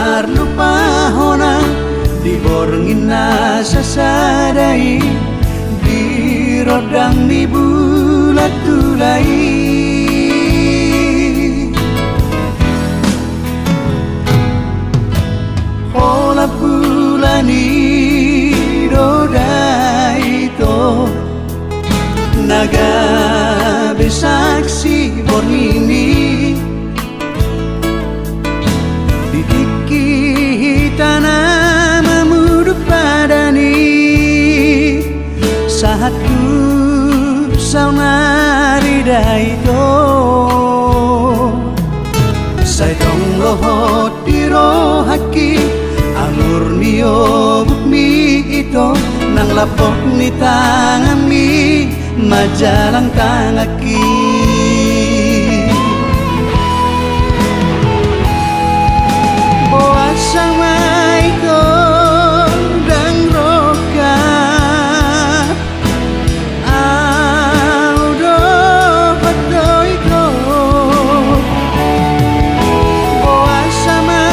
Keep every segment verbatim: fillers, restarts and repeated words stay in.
Tarlupa hona di borngin na sasada i, di rondang ni bulan tula i. Holan bulan i do da ito na gabe saksi borngin i. Di tingki hita na mamuduk padan i, sahat tu saonari da ito. Sai tong lohot di rohangki anggur ni obukmi ito, nang lapok ni tanganmi manjalang tanganki. Boasa ma ito ndang rongkap, au do pato ito. Boasa ma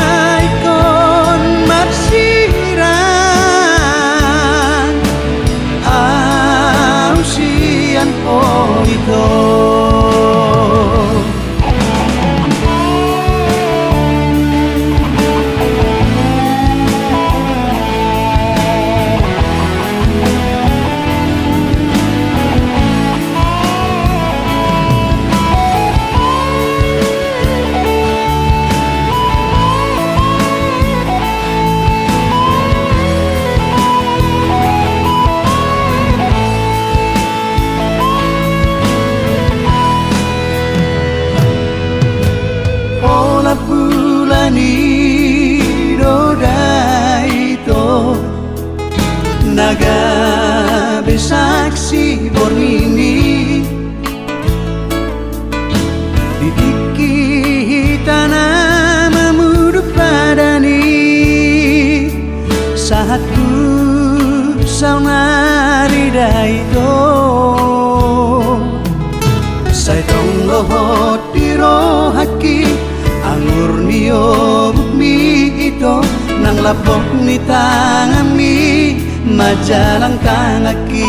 ingkon marsirang, au sian ho ito. Holan bulan i do da ito na gabe saksi borngin i. Di tingki hita na mamuduk padan i, sahat tu saonari da ito. Sai tong lohot di rohangki anggur ni obukmi ito, nang lapok ni tanganmi manjalang tanganki.